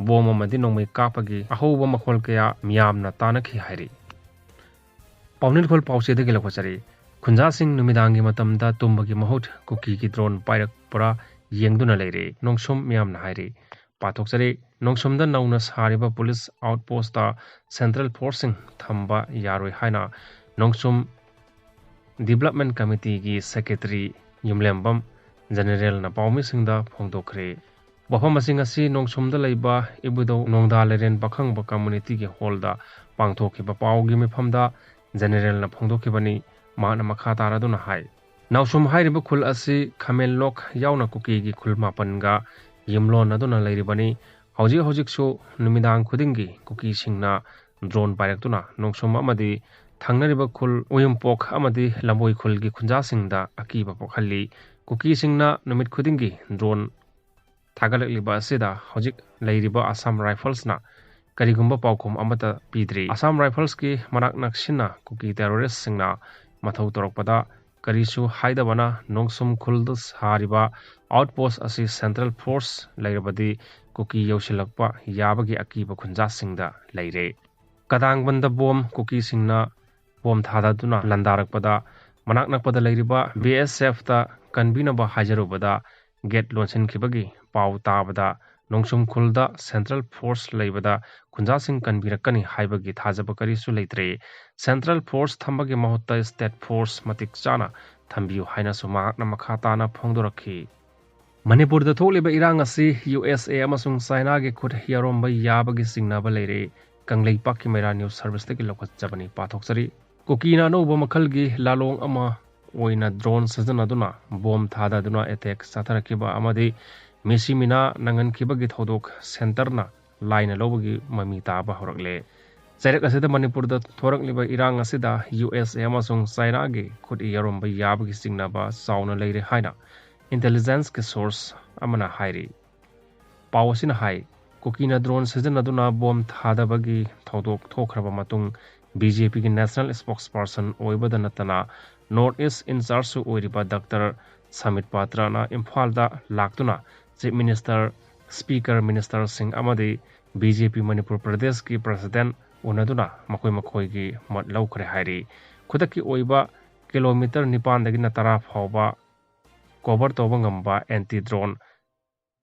ꯕꯣꯝ ꯑꯃꯗꯤ ꯅꯣꯡꯃꯩ ꯀꯥꯞꯄꯒꯤ ꯑꯍꯧꯕ ꯃꯈꯣꯜ ꯀꯌꯥ ꯃꯤꯌꯥꯝꯅ ꯇꯥꯅꯈꯤ ꯍꯥꯏꯔꯤ꯫ ꯄꯥꯎꯅꯤꯡꯈꯣꯜ ꯄꯥꯎꯆꯦꯗꯒꯤ ꯂꯧꯈꯠꯆꯔꯤ꯫ ꯈꯨꯟꯖꯥꯁꯤꯡ ꯅꯨꯃꯤꯗꯥꯡꯒꯤ ꯃꯇꯝꯗ ꯇꯨꯝꯕꯒꯤ ꯃꯍꯨꯠ ꯀꯨꯀꯤꯒꯤ ꯗ꯭ꯔꯣꯟ ꯄꯥꯏꯔꯛꯄ꯭ꯔꯥ ꯌꯦꯡꯗꯨꯅ ꯂꯩꯔꯦ, ꯅꯣꯡꯁꯨꯝ ꯃꯤꯌꯥꯝꯅ ꯍꯥꯏꯔꯤ꯫ ꯄꯥꯊꯣꯛꯆꯔꯤ꯫ ꯅꯣꯡꯁꯨꯝꯗ ꯅꯧꯅ ꯁꯥꯔꯤꯕ ꯄꯨꯂꯤꯁ ꯑꯥꯎꯠꯄꯣꯁꯇ ꯁꯦꯟꯇ꯭ꯔꯦꯜ ꯐꯣꯔꯁꯁꯤꯡ ꯊꯝꯕ ꯌꯥꯔꯣꯏ ꯍꯥꯏꯅ ꯅꯣꯡꯁꯨꯝ ꯗꯤꯕ꯭ꯂꯞꯃꯦꯟ ꯀꯃꯤꯇꯤꯒꯤ ꯁꯦꯀ꯭ꯔꯦꯇꯔꯤ ꯌꯨꯝꯂꯦꯝꯕꯝ ꯖꯦꯅꯦꯔꯦꯜꯅ ꯄꯥꯎꯃꯤꯁꯤꯡꯗ ꯐꯣꯡꯗꯣꯛꯈ꯭ꯔꯦ꯫ ꯋꯥꯐꯝꯁꯤꯡ ꯑꯁꯤ ꯅꯣꯡꯁꯨꯝꯗ ꯂꯩꯕ ꯏꯕꯨꯙꯧ ꯅꯣꯡꯗꯥ ꯂꯩꯔꯦꯟ ꯄꯥꯈꯪꯕ ꯀꯝꯃꯨꯅꯤꯇꯤꯒꯤ ꯍꯣꯜꯗ ꯄꯥꯡꯊꯣꯛꯈꯤꯕ ꯄꯥꯎꯒꯤ ꯃꯤꯐꯝꯗ ꯖꯦꯅꯦꯔꯦꯜꯅ ꯐꯣꯡꯗꯣꯛꯈꯤꯕꯅꯤ꯫ ꯃꯍꯥꯛꯅ ꯃꯈꯥ ꯇꯥꯔꯗꯨꯅ ꯍꯥꯏ, ꯅꯥꯎꯁꯨꯝ ꯍꯥꯏꯔꯤꯕ ꯈꯨꯜ ꯑꯁꯤ ꯈꯥꯃꯦꯟꯂꯣꯛ ꯌꯥꯎꯅ ꯀꯨꯀꯤꯒꯤ ꯈꯨꯜ ꯃꯥꯄꯟꯒ ꯌꯨꯝꯂꯣꯟꯅꯗꯨꯅ ꯂꯩꯔꯤꯕꯅꯤ꯫ ꯍꯧꯖꯤꯛ ꯍꯧꯖꯤꯛꯁꯨ ꯅꯨꯃꯤꯗꯥꯡ ꯈꯨꯗꯤꯡꯒꯤ ꯀꯨꯀꯤꯁꯤꯡꯅ ꯗ꯭ꯔꯣꯟ ꯄꯥꯏꯔꯛꯇꯨꯅ ꯅꯣꯡꯁꯨꯝ ꯑꯃꯗꯤ ꯊꯪꯅꯔꯤꯕ ꯈꯨꯜ ꯎꯌꯨꯝꯄꯣꯛ ꯑꯃꯗꯤ ꯂꯝꯕꯣꯏ ꯈꯨꯜꯒꯤ ꯈꯨꯟꯖꯥꯁꯤꯡꯗ ꯑꯀꯤꯕ ꯄꯣꯛꯍꯜꯂꯤ꯫ ꯀꯨꯀꯤꯁꯤꯡꯅ ꯅꯨꯃꯤꯠ ꯈꯨꯗꯤꯡꯒꯤ ꯗ꯭ꯔꯣꯟ ꯊꯥꯒꯠꯂꯛꯂꯤꯕ ꯑꯁꯤꯗ ꯍꯧꯖꯤꯛ ꯂꯩꯔꯤꯕ ꯑꯁꯥꯝ ꯔꯥꯏꯐꯜꯁꯅ ꯀꯔꯤꯒꯨꯝꯕ ꯄꯥꯎꯈꯨꯝ ꯑꯃꯠꯇ ꯄꯤꯗ꯭ꯔꯤ꯫ ꯑꯁꯥꯝ ꯔꯥꯏꯐꯜꯁꯀꯤ ꯃꯅꯥꯛ ꯅꯛꯁꯤꯟꯅ ꯀꯨꯀꯤ ꯇꯦꯔꯣꯔꯤꯁꯁꯤꯡꯅ ꯃꯊꯧ ꯇꯧꯔꯛꯄꯗ ꯀꯔꯤꯁꯨ ꯍꯥꯏꯗꯕꯅ ꯅꯣꯡꯁꯨꯝ ꯈꯨꯜꯗ ꯁꯥꯔꯤꯕ ꯑꯥꯎꯠꯄꯣꯁ ꯑꯁꯤ ꯁꯦꯟꯇ꯭ꯔꯦꯜ ꯐꯣꯔꯁ ꯂꯩꯔꯕꯗꯤ ꯀꯨꯀꯤ ꯌꯧꯁꯤꯜꯂꯛꯄ ꯌꯥꯕꯒꯤ ꯑꯀꯤꯕ ꯈꯨꯟꯖꯥꯁꯤꯡꯗ ꯂꯩꯔꯦ꯫ ꯀꯗꯥꯡꯕꯟꯗ ꯕꯣꯝ ꯀꯨꯀꯤꯁꯤꯡꯅ ꯕꯣꯝ ꯊꯥꯗꯗꯨꯅ ꯂꯥꯟꯗꯥꯔꯛꯄꯗ ꯃꯅꯥꯛ ꯅꯛꯄꯗ ꯂꯩꯔꯤꯕ B S F ꯇ ꯀꯟꯕꯤꯅꯕ ꯍꯥꯏꯖꯔꯨꯕꯗ gate ꯂꯣꯟꯁꯤꯟꯈꯤꯕꯒꯤ ꯄꯥꯎ ꯇꯥꯕꯗ ꯅꯣꯡꯁꯨꯝ ꯈꯨꯜꯗ central force ꯂꯩꯕꯗ ꯈꯨꯟꯖꯥꯁꯤꯡ ꯀꯟꯕꯤꯔꯛꯀꯅꯤ ꯍꯥꯏꯕꯒꯤ ꯊꯥꯖꯕ ꯀꯔꯤꯁꯨ ꯂꯩꯇ꯭ꯔꯦ꯫ Central force ꯊꯝꯕꯒꯤ ꯃꯍꯨꯠꯇ state force ꯃꯇꯤꯛ ꯆꯥꯅ ꯊꯝꯕꯤꯌꯨ ꯍꯥꯏꯅꯁꯨ ꯃꯍꯥꯛꯅ ꯃꯈꯥ ꯇꯥꯅ ꯐꯣꯡꯗꯣꯔꯛꯈꯤ꯫ ꯃꯅꯤꯄꯨꯔꯗ ꯊꯣꯛꯂꯤꯕ ꯏꯔꯥꯡ ꯑꯁꯤ U S A ꯑꯃꯁꯨꯡ ꯆꯥꯏꯅꯥꯒꯤ ꯈꯨꯠ ꯌꯥꯎꯔꯝꯕ ꯌꯥꯕꯒꯤ ꯆꯤꯡꯅꯕ ꯂꯩꯔꯦ꯫ ꯀꯪꯂꯩꯄꯥꯛꯀꯤ ꯃꯩꯔꯥ news service ꯇꯒꯤ ꯂꯧꯈꯠꯆꯕꯅꯤ, ꯄꯥꯊꯣꯛꯆꯔꯤ꯫ ꯀꯨꯀꯤꯅ ꯑꯅꯧꯕ ꯃꯈꯜꯒꯤ ꯂꯥꯂꯣꯡ ꯑꯃ ꯑꯣꯏꯅ drone ꯁꯤꯖꯤꯟꯅꯗꯨꯅ bomb ꯊꯥꯗꯗꯨꯅ attack ꯆꯠꯊꯔꯛꯈꯤꯕ ꯑꯃꯗꯤ ꯃꯤꯁꯤ ꯃꯤꯅꯥ ꯅꯪꯍꯟꯈꯤꯕꯒꯤ ꯊꯧꯗꯣꯛ centre ꯅ ꯂꯥꯏꯅ ꯂꯧꯕꯒꯤ ꯃꯃꯤ ꯇꯥꯕ ꯍꯧꯔꯛꯂꯦ꯫ ꯆꯩꯔꯛ ꯑꯁꯤꯗ ꯃꯅꯤꯄꯨꯔꯗ ꯊꯣꯔꯛꯂꯤꯕ ꯏꯔꯥꯡ ꯑꯁꯤꯗ U S A ꯑꯃꯁꯨꯡ ꯆꯥꯏꯅꯥꯒꯤ ꯈꯨꯠ ꯌꯥꯎꯔꯝꯕ ꯌꯥꯕꯒꯤ ꯆꯤꯡꯅꯕ ꯆꯥꯎꯅ ꯂꯩꯔꯦ ꯍꯥꯏꯅ intelligence ꯀꯤ source ꯑꯃꯅ ꯍꯥꯏꯔꯤ꯫ ꯄꯥꯎ ꯑꯁꯤꯅ ꯍꯥꯏ, ꯀꯨꯀꯤꯅ drone ꯁꯤꯖꯤꯟꯅꯗꯨꯅ bomb ꯊꯥꯗꯕꯒꯤ ꯊꯧꯗꯣꯛ ꯊꯣꯛꯈ꯭ꯔꯕ ꯃꯇꯨꯡ, B J P ꯒꯤ national spokesperson ꯑꯣꯏꯕꯗ ꯅꯠꯇꯅ North East in charge ꯁꯨ ꯑꯣꯏꯔꯤꯕ Doctor ꯁꯃꯤꯠ ꯄꯥꯇ꯭ꯔꯅ ꯏꯝꯐꯥꯜꯗ ꯂꯥꯛꯇꯨꯅ Chief Minister, Speaker, Minister ꯁꯤꯡ ꯑꯃꯗꯤ B J P ꯃꯅꯤꯄꯨꯔ ꯄ꯭ꯔꯗꯦꯁꯀꯤ President ꯎꯅꯗꯨꯅ ꯃꯈꯣꯏ ꯃꯈꯣꯏꯒꯤ ꯃꯣꯠ ꯂꯧꯈ꯭ꯔꯦ ꯍꯥꯏꯔꯤ꯫ ꯈꯨꯗꯛꯀꯤ ꯑꯣꯏꯕ kilometre ꯅꯤꯄꯥꯟꯗꯒꯤꯅ ꯇꯔꯥ ꯐꯥꯎꯕ cover ꯇꯧꯕ ꯉꯝꯕ anti drone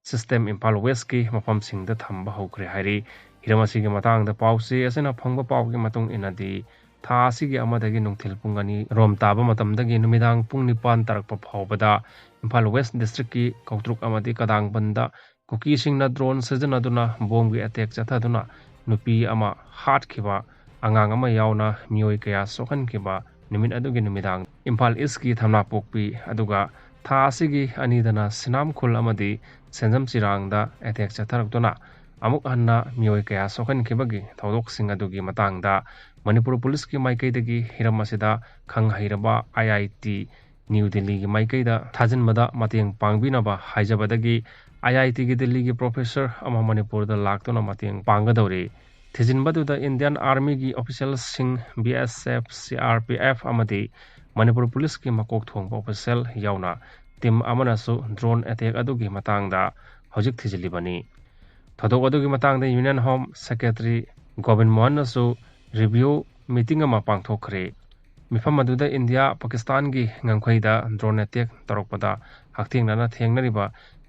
system Imphal West ꯀꯤ ꯃꯐꯝꯁꯤꯡꯗ ꯊꯝꯕ ꯍꯧꯈ꯭ꯔꯦ ꯍꯥꯏꯔꯤ꯫ ꯍꯤꯔꯝ ꯑꯁꯤꯒꯤ ꯃꯇꯥꯡꯗ ꯄꯥꯎ ꯆꯦ ꯑꯁꯤꯅ ꯐꯪꯕ ꯄꯥꯎꯒꯤ ꯃꯇꯨꯡ ꯏꯟꯅꯗꯤ, ꯊꯥ ꯑꯁꯤꯒꯤ ꯑꯃꯗꯒꯤ ꯅꯨꯡꯊꯤꯜ ꯄꯨꯡ ꯑꯅꯤ ꯔꯣꯝ ꯇꯥꯕ ꯃꯇꯝꯗꯒꯤ ꯅꯨꯃꯤꯗꯥꯡ ꯄꯨꯡ ꯅꯤꯄꯥꯟ ꯇꯥꯔꯛꯄ ꯐꯥꯎꯕꯗ ꯏꯝꯐꯥꯜ West district ꯀꯤ ꯀꯧꯇ꯭ꯔꯨꯛ ꯑꯃꯗꯤ ꯀꯗꯥꯡꯕꯟꯗ ꯀꯨꯀꯤꯁꯤꯡꯅ drone ꯁꯤꯖꯤꯟꯅꯗꯨꯅ bomb ꯒꯤ attack ꯆꯠꯊꯗꯨꯅ ꯅꯨꯄꯤ ꯑꯃ ꯍꯥꯠꯈꯤꯕ, ꯑꯉꯥꯡ ꯑꯃ ꯌꯥꯎꯅ ꯃꯤꯑꯣꯏ ꯀꯌꯥ ꯁꯣꯛꯍꯟꯈꯤꯕ ꯅꯨꯃꯤꯠ ꯑꯗꯨꯒꯤ ꯅꯨꯃꯤꯗꯥꯡ ꯏꯝꯐꯥꯜ East ꯀꯤ ꯊꯝꯅꯥꯄꯣꯛꯄꯤ, ꯑꯗꯨꯒ ꯊꯥ ꯑꯁꯤꯒꯤ ꯑꯅꯤꯗꯅ ꯁꯤꯅꯥꯝꯈꯨꯜ ꯑꯃꯗꯤ ꯁꯦꯟꯖꯝ ꯆꯤꯔꯥꯡꯗ attack ꯆꯠꯊꯔꯛꯇꯨꯅ ꯑꯃꯨꯛ ꯍꯟꯅ ꯃꯤꯑꯣꯏ ꯀꯌꯥ ꯁꯣꯛꯍꯟꯈꯤꯕꯒꯤ ꯊꯧꯗꯣꯛꯁꯤꯡ ꯑꯗꯨꯒꯤ ꯃꯇꯥꯡꯗ ꯃꯅꯤꯄꯨꯔ ꯄꯨꯂꯤꯁꯀꯤ ꯃꯥꯏꯀꯩꯗꯒꯤ ꯍꯤꯔꯝ ꯑꯁꯤꯗ ꯈꯪ ꯍꯩꯔꯕ I I T ꯅ꯭ꯌꯨ ꯗꯤꯜꯂꯤꯒꯤ ꯃꯥꯏꯀꯩꯗ ꯊꯥꯖꯤꯟꯕꯗ ꯃꯇꯦꯡ ꯄꯥꯡꯕꯤꯅꯕ ꯍꯥꯏꯖꯕꯗꯒꯤ I I T ꯒꯤ ꯗꯤꯜꯂꯤꯒꯤ professor ꯑꯃ ꯃꯅꯤꯄꯨꯔꯗ ꯂꯥꯛꯇꯨꯅ ꯃꯇꯦꯡ ꯄꯥꯡꯒꯗꯧꯔꯤ꯫ ꯊꯤꯖꯤꯟꯕꯗꯨꯗ Indian Army ꯒꯤ official ꯁꯤꯡ, B S F, C R P F ꯑꯃꯗꯤ ꯃꯅꯤꯄꯨꯔ ꯄꯨꯂꯤꯁꯀꯤ ꯃꯀꯣꯛ ꯊꯣꯡꯕ official ꯌꯥꯎꯅ team ꯑꯃꯅꯁꯨ drone attack ꯑꯗꯨꯒꯤ ꯃꯇꯥꯡꯗ ꯍꯧꯖꯤꯛ ꯊꯤꯖꯤꯜꯂꯤꯕꯅꯤ꯫ ꯊꯧꯗꯣꯛ ꯑꯗꯨꯒꯤ ꯃꯇꯥꯡꯗ Union Home Secretary Gobin ꯃꯣꯍꯟꯅꯁꯨ review meeting ꯑꯃ ꯄꯥꯡꯊꯣꯛꯈ꯭ꯔꯦ꯫ ꯃꯤꯐꯝ ꯑꯗꯨꯗ ꯏꯟꯗꯤꯌꯥ ꯄꯥꯀꯤꯁꯇꯥꯟꯒꯤ ꯉꯝꯈꯩꯗ drone attack ꯇꯧꯔꯛꯄꯗ ꯍꯛꯊꯦꯡꯅꯅ ꯊꯦꯡꯅꯔꯤꯕ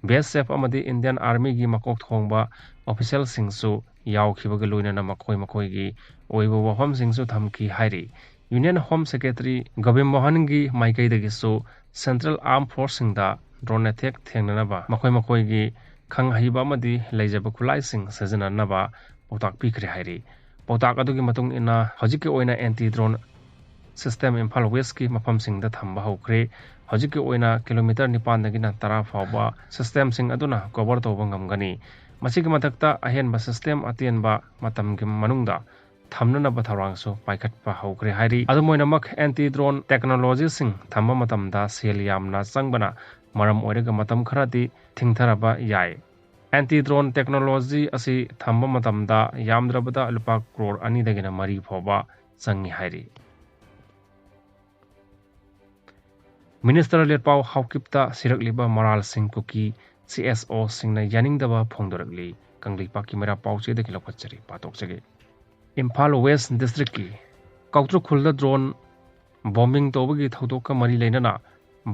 B S F ꯑꯃꯗꯤ Indian Armyꯒꯤ ꯃꯀꯣꯛ ꯊꯣꯡꯕ officialꯁꯤꯡꯁꯨ ꯌꯥꯎꯈꯤꯕꯒ ꯂꯣꯏꯅꯅ ꯃꯈꯣꯏ ꯃꯈꯣꯏꯒꯤ ꯑꯣꯏꯕ ꯋꯥꯐꯝꯁꯤꯡꯁꯨ ꯊꯝꯈꯤ ꯍꯥꯏꯔꯤ꯫ Union Home Secretary Gobin ꯃꯣꯍꯟꯒꯤ ꯃꯥꯏꯀꯩꯗꯒꯤꯁꯨ Central Armed Forceꯁꯤꯡꯗ drone attack ꯊꯦꯡꯅꯅꯕ ꯃꯈꯣꯏ ꯃꯈꯣꯏꯒꯤ ꯈꯪ ꯍꯩꯕ ꯑꯃꯗꯤ ꯂꯩꯖꯕ ꯈꯨꯠꯂꯥꯏꯁꯤꯡ ꯁꯤꯖꯤꯟꯅꯅꯕ ꯄꯥꯎꯇꯥꯛ ꯄꯤꯈ꯭ꯔꯦ ꯍꯥꯏꯔꯤ꯫ ꯄꯥꯎꯇꯥꯛ ꯑꯗꯨꯒꯤ ꯃꯇꯨꯡ ꯏꯟꯅ ꯍꯧꯖꯤꯛꯀꯤ ꯑꯣꯏꯅ anti drone system ꯏꯝꯐꯥꯜ Westꯀꯤ ꯃꯐꯝꯁꯤꯡꯗ ꯊꯝꯕ ꯍꯧꯈ꯭ꯔꯦ꯫ ꯍꯧꯖꯤꯛꯀꯤ ꯑꯣꯏꯅ kilometre ꯅꯤꯄꯥꯟꯗꯒꯤꯅ ꯇꯔꯥ ꯐꯥꯎꯕ systemꯁꯤꯡ ꯑꯗꯨꯅ cover ꯇꯧꯕ ꯉꯝꯒꯅꯤ꯫ ꯃꯁꯤꯒꯤ ꯃꯊꯛꯇ ꯑꯍꯦꯟꯕ system ꯑꯇꯦꯟꯕ ꯃꯇꯝꯒꯤ ꯃꯅꯨꯡꯗ ꯊꯝꯅꯅꯕ ꯊꯧꯔꯥꯡꯁꯨ ꯄꯥꯏꯈꯠꯄ ꯍꯧꯈ꯭ꯔꯦ ꯍꯥꯏꯔꯤ꯫ ꯑꯗꯨꯝ ꯑꯣꯏꯅꯃꯛ, anti drone technologyꯁꯤꯡ ꯊꯝꯕ ꯃꯇꯝꯗ ꯁꯦꯜ ꯌꯥꯝꯅ ꯆꯪꯕꯅ ꯃꯔꯝ ꯑꯣꯏꯔꯒ ꯃꯇꯝ ꯈꯔꯗꯤ ꯊꯤꯡꯊꯔꯕ ꯌꯥꯏ꯫ Anti drone technology ꯑꯁꯤ ꯊꯝꯕ ꯃꯇꯝꯗ ꯌꯥꯝꯗ꯭ꯔꯕꯗ ꯂꯨꯄꯥ ꯀ꯭ꯔꯣꯔ ꯑꯅꯤꯗꯒꯤꯅ ꯃꯔꯤ ꯐꯥꯎꯕ ꯆꯪꯏ ꯍꯥꯏꯔꯤ꯫ Minister ꯂꯦꯠꯄꯥꯎ ꯍꯥꯎꯀꯤꯞꯇ ꯁꯤꯔꯛꯂꯤꯕ ꯃꯔꯥꯜꯁꯤꯡ ꯀꯨꯀꯤ CSOꯁꯤꯡꯅ ꯌꯥꯅꯤꯡꯗꯕ ꯐꯣꯡꯗꯣꯔꯛꯂꯤ꯫ ꯀꯪꯂꯩꯄꯥꯛꯀꯤ ꯃꯩꯔꯥ ꯄꯥꯎꯆꯦꯗꯒꯤ ꯂꯧꯈꯠꯆꯔꯤ, ꯄꯥꯊꯣꯛꯆꯒꯦ꯫ ꯏꯝꯐꯥꯜ West Districtꯀꯤ ꯀꯧꯇ꯭ꯔꯨꯛꯈꯨꯜꯗ drone bombing ꯇꯧꯕꯒꯤ ꯊꯧꯗꯣꯛꯀ ꯃꯔꯤ ꯂꯩꯅꯅ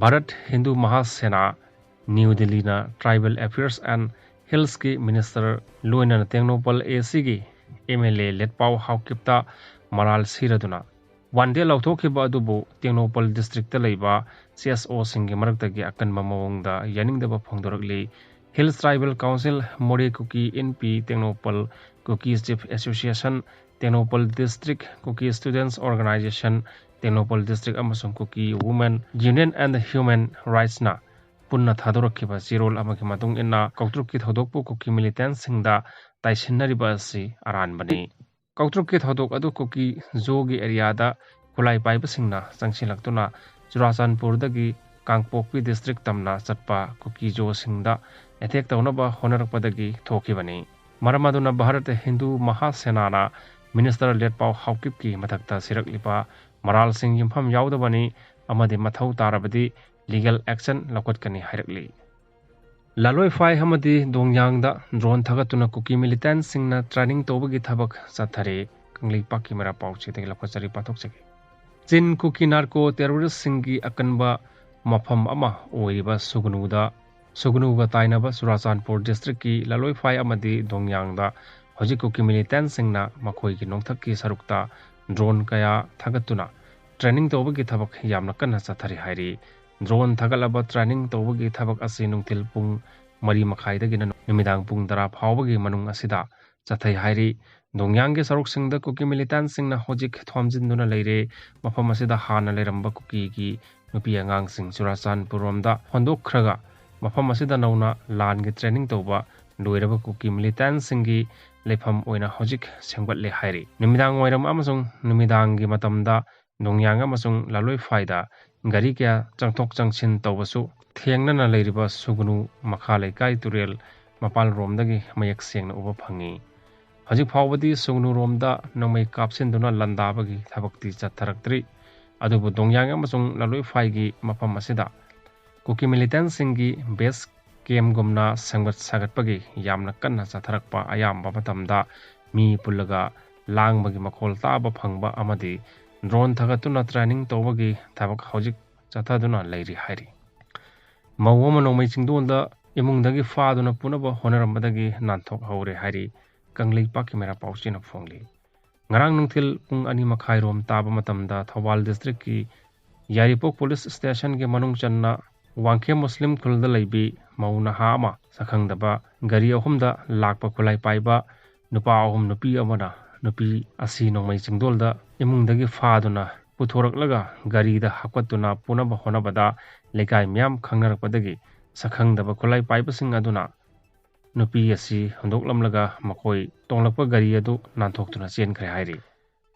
ꯚꯥꯔꯠ ꯍꯤꯟꯗꯨ ꯃꯍꯥꯁꯦꯅꯥ ꯅ꯭ꯌꯨ ꯗꯤꯜꯂꯤꯅ Tribal Affairs and Hillsꯀꯤ Minister ꯂꯣꯏꯅꯅ ꯇꯦꯡꯅꯧꯄꯜ ACꯒꯤ MLA ꯂꯦꯠꯄꯥꯎ ꯍꯥꯎꯀꯤꯞꯇ ꯃꯔꯥꯜ ꯁꯤꯔꯗꯨꯅ ꯋꯥꯟꯗꯦ ꯂꯧꯊꯣꯛꯈꯤꯕ ꯑꯗꯨꯕꯨ ꯇꯦꯡꯅꯧꯄꯜ districtꯇ ꯂꯩꯕ CSOꯁꯤꯡꯒꯤ ꯃꯔꯛꯇꯒꯤ ꯑꯀꯟꯕ ꯃꯑꯣꯡꯗ ꯌꯥꯅꯤꯡꯗꯕ ꯐꯣꯡꯗꯣꯔꯛꯂꯤ꯫ Hills Tribal Council, ꯃꯣꯔꯦ ꯀꯨꯀꯤ ꯏꯟꯄꯤ, ꯇꯦꯡꯅꯧꯄꯜ ꯀꯨꯀꯤ Chief Association, Tengnoupal District Kuki Students Organisation, Tengnoupal District ꯑꯃꯁꯨꯡ Kuki Women Union and Human Rightsꯅ ꯄꯨꯟꯅ ꯊꯥꯗꯣꯔꯛꯈꯤꯕ ꯆꯦꯔꯣꯜ ꯑꯃꯒꯤ ꯃꯇꯨꯡ ꯏꯟꯅ, ꯀꯧꯇ꯭ꯔꯨꯛꯀꯤ ꯊꯧꯗꯣꯛꯄꯨ ꯀꯨꯀꯤ militantꯁꯤꯡꯗ ꯇꯥꯏꯁꯤꯟꯅꯔꯤꯕ ꯑꯁꯤ ꯑꯔꯥꯟꯕꯅꯤ꯫ ꯀꯧꯇ꯭ꯔꯨꯛꯀꯤ ꯊꯧꯗꯣꯛ ꯑꯗꯨ ꯀꯨꯀꯤ ꯖꯣꯒꯤ areaꯗ ꯈꯨꯠꯂꯥꯏ ꯄꯥꯏꯕꯁꯤꯡꯅ ꯆꯪꯁꯤꯜꯂꯛꯇꯨꯅ ꯆꯨꯔꯥꯆꯥꯟꯄꯨꯔꯗꯒꯤ ꯀꯥꯡꯄꯣꯛꯄꯤ district ꯇꯝꯅ ꯆꯠꯄ ꯀꯨꯀꯤ ꯖꯣꯁꯤꯡꯗ attack ꯇꯧꯅꯕ ꯍꯣꯠꯅꯔꯛꯄꯗꯒꯤ ꯊꯣꯛꯈꯤꯕꯅꯤ꯫ ꯃꯔꯝ ꯑꯗꯨꯅ ꯚꯥꯔꯠ ꯍꯤꯟꯗꯨ ꯃꯍꯥꯁꯦꯅꯥꯅ Minister ꯂꯦꯠꯄꯥꯎ ꯍꯥꯎꯀꯤꯞꯀꯤ ꯃꯊꯛꯇ ꯁꯤꯔꯛꯂꯤꯕ ꯃꯔꯥꯜꯁꯤꯡ ꯌꯨꯝꯐꯝ ꯌꯥꯎꯗꯕꯅꯤ ꯑꯃꯗꯤ ꯃꯊꯧ ꯇꯥꯔꯕꯗꯤ legal action ꯂꯧꯈꯠꯀꯅꯤ ꯍꯥꯏꯔꯛꯂꯤ꯫ ꯂꯥꯂꯣꯏꯐꯥꯏ ꯑꯃꯗꯤ ꯗꯣꯡꯌꯥꯡꯗ drone ꯊꯥꯒꯠꯇꯨꯅ ꯀꯨꯀꯤ militantꯁꯤꯡꯅ training ꯇꯧꯕꯒꯤ ꯊꯕꯛ ꯆꯠꯊꯔꯤ꯫ ꯀꯪꯂꯩꯄꯥꯛꯀꯤ ꯃꯩꯔꯥ ꯄꯥꯎꯆꯦꯗꯒꯤ ꯂꯧꯈꯠꯆꯔꯤ, ꯄꯥꯊꯣꯛꯆꯒꯦ꯫ ꯆꯤꯟ ꯀꯨꯀꯤ ꯅꯥꯔꯀꯣ ꯇꯦꯔꯣꯔꯤꯁꯁꯤꯡꯒꯤ ꯑꯀꯟꯕ ꯃꯐꯝ ꯑꯃ ꯑꯣꯏꯔꯤꯕ ꯁꯨꯒꯅꯨꯗ, ꯁꯨꯒꯅꯨꯒ ꯇꯥꯏꯅꯕ ꯆꯨꯔꯥꯆꯥꯟꯄꯨꯔ ꯗꯤꯁꯇ꯭ꯔꯤꯛꯀꯤ ꯂꯥꯂꯣꯏꯐꯥꯏ ꯑꯃꯗꯤ ꯗꯣꯡꯌꯥꯡꯗ ꯍꯧꯖꯤꯛ ꯀꯨꯀꯤ ꯃꯤꯂꯤꯇꯦꯟꯁꯤꯡꯅ ꯃꯈꯣꯏꯒꯤ ꯅꯣꯡꯊꯛꯀꯤ ꯁꯔꯨꯛꯇ ꯗ꯭ꯔꯣꯟ ꯀꯌꯥ ꯊꯥꯒꯠꯇꯨꯅ ꯇ꯭ꯔꯦꯅꯤꯡ ꯇꯧꯕꯒꯤ ꯊꯕꯛ ꯌꯥꯝꯅ ꯀꯟꯅ ꯆꯠꯊꯔꯤ ꯍꯥꯏꯔꯤ꯫ ꯗ꯭ꯔꯣꯟ ꯊꯥꯒꯠꯂꯕ ꯇ꯭ꯔꯦꯅꯤꯡ ꯇꯧꯕꯒꯤ ꯊꯕꯛ ꯑꯁꯤ ꯅꯨꯡꯊꯤꯜ ꯄꯨꯡ ꯃꯔꯤ ꯃꯈꯥꯏꯗꯒꯤꯅ ꯅꯨꯃꯤꯗꯥꯡ ꯄꯨꯡ ꯇꯔꯥ ꯐꯥꯎꯕꯒꯤ ꯃꯅꯨꯡ ꯑꯁꯤꯗ ꯆꯠꯊꯩ ꯍꯥꯏꯔꯤ꯫ ꯗꯣꯡꯌꯥꯡꯒꯤ ꯁꯔꯨꯛꯁꯤꯡꯗ ꯀꯨꯀꯤ ꯃꯤꯂꯤꯇꯦꯟꯁꯤꯡꯅ ꯍꯧꯖꯤꯛ ꯊꯣꯝꯖꯤꯟꯗꯨꯅ ꯂꯩꯔꯦ꯫ ꯃꯐꯝ ꯑꯁꯤꯗ ꯍꯥꯟꯅ ꯂꯩꯔꯝꯕ ꯀꯨꯀꯤꯒꯤ ꯅꯨꯄꯤ ꯑꯉꯥꯡꯁꯤꯡ ꯆꯨꯔꯥꯆꯥꯟꯄꯨꯔ ꯔꯣꯝꯗ ꯍꯣꯟꯗꯣꯛꯈ꯭ꯔꯒ ꯃꯐꯝ ꯑꯁꯤꯗ ꯅꯧꯅ ꯂꯥꯟꯒꯤ ꯇ꯭ꯔꯦꯅꯤꯡ ꯇꯧꯕ ꯂꯣꯏꯔꯕ ꯀꯨꯀꯤ ꯃꯤꯂꯤꯇꯦꯟꯁꯤꯡꯒꯤ ꯂꯩꯐꯝ ꯑꯣꯏꯅ ꯍꯧꯖꯤꯛ ꯁꯦꯝꯒꯠꯂꯦ ꯍꯥꯏꯔꯤ꯫ ꯅꯨꯃꯤꯗꯥꯡ ꯋꯥꯏꯔꯝ ꯑꯃꯁꯨꯡ ꯅꯨꯃꯤꯗꯥꯡꯒꯤ ꯃꯇꯝꯗ ꯗꯣꯡꯌꯥꯡ ꯑꯃꯁꯨꯡ ꯂꯥꯂꯣꯏꯐꯥꯏꯗ ꯒꯥꯔꯤ ꯀꯌꯥ ꯆꯪꯊꯣꯛ ꯆꯪꯁꯤꯟ ꯇꯧꯕꯁꯨ ꯊꯦꯡꯅꯅ ꯂꯩꯔꯤꯕ ꯁꯨꯒꯅꯨ ꯃꯈꯥ ꯂꯩꯀꯥꯏ ꯇꯨꯔꯦꯜ ꯃꯄꯥꯜꯔꯣꯝꯗꯒꯤ ꯃꯌꯦꯛ ꯁꯦꯡꯅ ꯎꯕ ꯐꯪꯉꯤ꯫ ꯍꯧꯖꯤꯛ ꯐꯥꯎꯕꯗꯤ ꯁꯨꯒꯅꯨꯔꯣꯝꯗ ꯅꯣꯡꯃꯩ ꯀꯥꯞꯁꯤꯟꯗꯨꯅ ꯂꯥꯟꯗꯥꯕꯒꯤ ꯊꯕꯛꯇꯤ ꯆꯠꯊꯔꯛꯇ꯭ꯔꯤ꯫ ꯑꯗꯨꯕꯨ ꯗꯣꯡꯌꯥꯡ ꯑꯃꯁꯨꯡ ꯂꯥꯂꯣꯏꯐꯥꯏꯒꯤ ꯃꯐꯝ ꯑꯁꯤꯗ ꯀꯨꯀꯤ ꯃꯤꯂꯤꯇꯦꯟꯁꯤꯡꯒꯤ ꯕꯦꯁ ꯀꯦꯝꯒꯨꯝꯅ ꯁꯦꯝꯒꯠ ꯁꯥꯒꯠꯄꯒꯤ ꯌꯥꯝꯅ ꯀꯟꯅ ꯆꯠꯊꯔꯛꯄ ꯑꯌꯥꯝꯕ ꯃꯇꯝꯗ ꯃꯤ ꯄꯨꯜꯂꯒ ꯂꯥꯡꯕꯒꯤ ꯃꯈꯣꯜ ꯇꯥꯕ ꯐꯪꯕ ꯑꯃꯗꯤ ꯗ꯭ꯔꯣꯟ ꯊꯥꯒꯠꯇꯨꯅ ꯇ꯭ꯔꯦꯅꯤꯡ ꯇꯧꯕꯒꯤ ꯊꯕꯛ ꯍꯧꯖꯤꯛ ꯆꯠꯊꯗꯨꯅ ꯂꯩꯔꯤ ꯍꯥꯏꯔꯤ꯫ ꯃꯧ ꯑꯃ ꯅꯣꯡꯃꯩ ꯆꯤꯡꯗꯣꯟꯗ ꯏꯃꯨꯡꯗꯒꯤ ꯐꯥꯗꯨꯅ ꯄꯨꯅꯕ ꯍꯣꯠꯅꯔꯝꯕꯗꯒꯤ ꯅꯥꯟꯊꯣꯛꯍꯧꯔꯦ ꯍꯥꯏꯔꯤ ꯀꯪꯂꯩꯄꯥꯛꯀꯤ ꯃꯩꯔꯥ ꯄꯥꯎꯆꯦꯅ ꯐꯣꯡꯂꯤ꯫ ꯉꯔꯥꯡ ꯅꯨꯡꯊꯤꯜ ꯄꯨꯡ ꯑꯅꯤ ꯃꯈꯥꯏꯔꯣꯝ ꯇꯥꯕ ꯃꯇꯝꯗ ꯊꯧꯕꯥꯜ ꯗꯤꯁꯇ꯭ꯔꯤꯛꯀꯤ ꯌꯥꯏꯔꯤꯄꯣꯛ ꯄꯨꯂꯤꯁ ꯁ꯭ꯇꯦꯁꯟꯒꯤ ꯃꯅꯨꯡ ꯆꯟꯅ ꯋꯥꯡꯈꯦꯝ ꯃꯨꯁꯂꯤꯝ ꯈꯨꯜꯗ ꯂꯩꯕꯤ ꯃꯧ ꯅꯍꯥ ꯑꯃ ꯁꯛꯈꯪꯗꯕ ꯒꯥꯔꯤ ꯑꯍꯨꯝꯗ ꯂꯥꯛꯄ ꯈꯨꯠꯂꯥꯏ ꯄꯥꯏꯕ ꯅꯨꯄꯥ ꯑꯍꯨꯝ ꯅꯨꯄꯤ ꯑꯃꯅ ꯅꯨꯄꯤ ꯑꯁꯤ ꯅꯣꯡꯃꯩ ꯆꯤꯡꯗꯣꯜꯗ ꯏꯃꯨꯡꯗꯒꯤ ꯐꯥꯗꯨꯅ ꯄꯨꯊꯣꯔꯛꯂꯒ ꯒꯥꯔꯤꯗ ꯍꯥꯞꯀꯠꯇꯨꯅ ꯄꯨꯅꯕ ꯍꯣꯠꯅꯕꯗ ꯂꯩꯀꯥꯏ ꯃꯤꯌꯥꯝ ꯈꯪꯅꯔꯛꯄꯗꯒꯤ ꯁꯛꯈꯪꯗꯕ ꯈꯨꯠꯂꯥꯏ ꯄꯥꯏꯕꯁꯤꯡ ꯑꯗꯨꯅ ꯅꯨꯄꯤ ꯑꯁꯤ ꯍꯨꯟꯗꯣꯛꯂꯝꯂꯒ ꯃꯈꯣꯏ ꯇꯣꯡꯂꯛꯄ ꯒꯥꯔꯤ ꯑꯗꯨ ꯅꯥꯟꯊꯣꯛꯇꯨꯅ ꯆꯦꯟꯈ꯭ꯔꯦ ꯍꯥꯏꯔꯤ꯫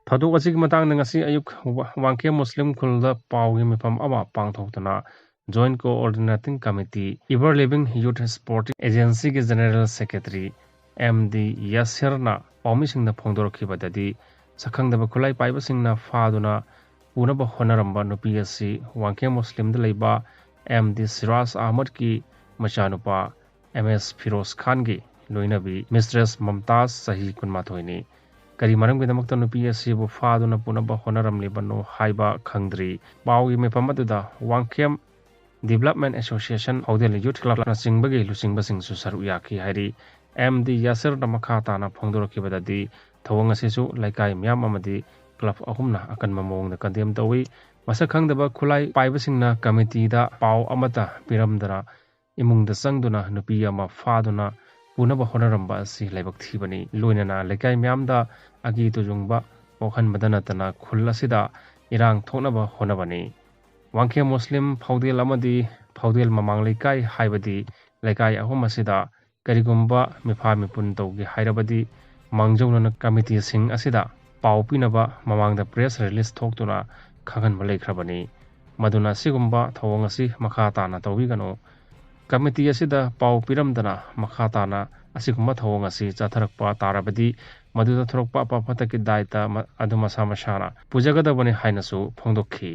ꯊꯧꯗꯣꯛ ꯑꯁꯤꯒꯤ ꯃꯇꯥꯡꯗ ꯉꯁꯤ ꯑꯌꯨꯛ ꯋꯥ-, ꯋꯥꯡꯈꯦꯝ ꯃꯨꯁꯂꯤꯝ ꯈꯨꯜꯗ ꯄꯥꯎꯒꯤ ꯃꯤꯐꯝ ꯑꯃ ꯄꯥꯡꯊꯣꯛꯇꯨꯅ Joint Coordinating Committee, Ever Living Youth Sporting Agencyꯒꯤ General Secretary ꯑꯦꯝ ꯗꯤ ꯌꯥꯁꯤꯔꯅ ꯄꯥꯎꯃꯤꯁꯤꯡꯗ ꯐꯣꯡꯗꯣꯔꯛꯈꯤꯕꯗꯗꯤ, ꯁꯛꯈꯪꯗꯕ ꯈꯨꯠꯂꯥꯏ ꯄꯥꯏꯕꯁꯤꯡꯅ ꯐꯥꯗꯨꯅ ꯄꯨꯅꯕ ꯍꯣꯠꯅꯔꯝꯕ ꯅꯨꯄꯤ ꯑꯁꯤ ꯋꯥꯡꯈꯦꯝ ꯃꯨꯁꯂꯤꯝꯗ ꯂꯩꯕ ꯑꯦꯝ ꯗꯤ ꯁꯤꯔꯥꯖ ꯑꯍꯃꯗꯀꯤ ꯃꯆꯥꯅꯨꯄꯥ ꯑꯦꯝ ꯑꯦꯁ ꯐꯤꯔꯣꯖ ꯈꯥꯟꯒꯤ ꯂꯣꯏꯅꯕꯤ ꯃꯤꯁꯇ꯭ꯔꯦꯁ ꯃꯝꯇꯥꯖ, ꯆꯍꯤ ꯀꯨꯟꯃꯥꯊꯣꯏꯅꯤ꯫ ꯀꯔꯤ ꯃꯔꯝꯒꯤꯗꯃꯛꯇ ꯅꯨꯄꯤ ꯑꯁꯤꯕꯨ ꯐꯥꯗꯨꯅ ꯄꯨꯅꯕ ꯍꯣꯠꯅꯔꯝꯂꯤꯕꯅꯣ ꯍꯥꯏꯕ ꯈꯪꯗ꯭ꯔꯤ꯫ ꯄꯥꯎꯒꯤ ꯃꯤꯐꯝ ꯑꯗꯨꯗ ꯋꯥꯡꯈꯦꯝ Development Association, ꯍꯧꯗꯦꯜ Youth Clubꯅꯆꯤꯡꯕꯒꯤ ꯂꯨꯆꯤꯡꯕꯁꯤꯡꯁꯨ ꯁꯔꯨꯛ ꯌꯥꯈꯤ ꯍꯥꯏꯔꯤ꯫ ꯑꯦꯝ ꯗꯤ ꯌꯥꯁꯤꯔꯅ ꯃꯈꯥ ꯇꯥꯅ ꯐꯣꯡꯗꯣꯔꯛꯈꯤꯕꯗꯗꯤ, ꯊꯧꯑꯣꯡ ꯑꯁꯤꯁꯨ ꯂꯩꯀꯥꯏ ꯃꯤꯌꯥꯝ ꯑꯃꯗꯤ club ꯑꯍꯨꯝꯅ ꯑꯀꯟꯕ ꯃꯑꯣꯡꯗ condemn ꯇꯧꯏ꯫ ꯃꯁꯛ ꯈꯪꯗꯕ ꯈꯨꯠꯂꯥꯏ ꯄꯥꯏꯕꯁꯤꯡꯅ committeeꯗ ꯄꯥꯎ ꯑꯃꯠꯇ ꯄꯤꯔꯝꯗꯅ ꯏꯃꯨꯡꯗ ꯆꯪꯗꯨꯅ ꯅꯨꯄꯤ ꯑꯃ ꯐꯥꯗꯨꯅ ꯄꯨꯅꯕ ꯍꯣꯠꯅꯔꯝꯕ ꯑꯁꯤ ꯂꯥꯏꯕꯛ ꯊꯤꯕꯅꯤ꯫ ꯂꯣꯏꯅꯅ ꯂꯩꯀꯥꯏ ꯃꯤꯌꯥꯝꯗ ꯑꯀꯤ ꯇꯨꯖꯨꯡꯕ ꯄꯣꯛꯍꯟꯕꯗ ꯅꯠꯇꯅ ꯈꯨꯜ ꯑꯁꯤꯗ ꯏꯔꯥꯡ ꯊꯣꯛꯅꯕ ꯍꯣꯠꯅꯕꯅꯤ꯫ ꯋꯥꯡꯈꯦꯝ ꯃꯨꯁꯂꯤꯝ ꯐꯥꯎꯗꯦꯜ ꯑꯃꯗꯤ ꯐꯥꯎꯗꯦꯜ ꯃꯃꯥꯡ ꯂꯩꯀꯥꯏ ꯍꯥꯏꯕꯗꯤ ꯂꯩꯀꯥꯏ ꯑꯍꯨꯝ ꯑꯁꯤꯗ ꯀꯔꯤꯒꯨꯝꯕ ꯃꯤꯐꯥ ꯃꯤꯄꯨꯟ ꯇꯧꯒꯦ ꯍꯥꯏꯔꯕꯗꯤ ꯃꯥꯡꯖꯧꯅꯅ committeeꯁꯤꯡ ꯑꯁꯤꯗ ꯄꯥꯎ ꯄꯤꯅꯕ ꯃꯃꯥꯡꯗ press release ꯊꯣꯛꯇꯨꯅ ꯈꯪꯍꯟꯕ ꯂꯩꯈ꯭ꯔꯕꯅꯤ꯫ ꯃꯗꯨꯅ ꯑꯁꯤꯒꯨꯝꯕ ꯊꯧꯑꯣꯡ ꯑꯁꯤ ꯃꯈꯥ ꯇꯥꯅ ꯇꯧꯕꯤꯒꯅꯨ꯫ Committee ꯑꯁꯤꯗ ꯄꯥꯎ ꯄꯤꯔꯝꯗꯅ ꯃꯈꯥ ꯇꯥꯅ ꯑꯁꯤꯒꯨꯝꯕ ꯊꯧꯑꯣꯡ ꯑꯁꯤ ꯆꯠꯊꯔꯛꯄ ꯇꯥꯔꯕꯗꯤ ꯃꯗꯨꯗ ꯊꯣꯔꯛꯄ ꯑꯐ ꯐꯠꯇꯒꯤ ꯗꯥꯏꯇ ꯃ-, ꯑꯗꯨ ꯃꯁꯥ ꯃꯁꯥꯅ ꯄꯨꯖꯒꯗꯕꯅꯤ ꯍꯥꯏꯅꯁꯨ ꯐꯣꯡꯗꯣꯛꯈꯤ꯫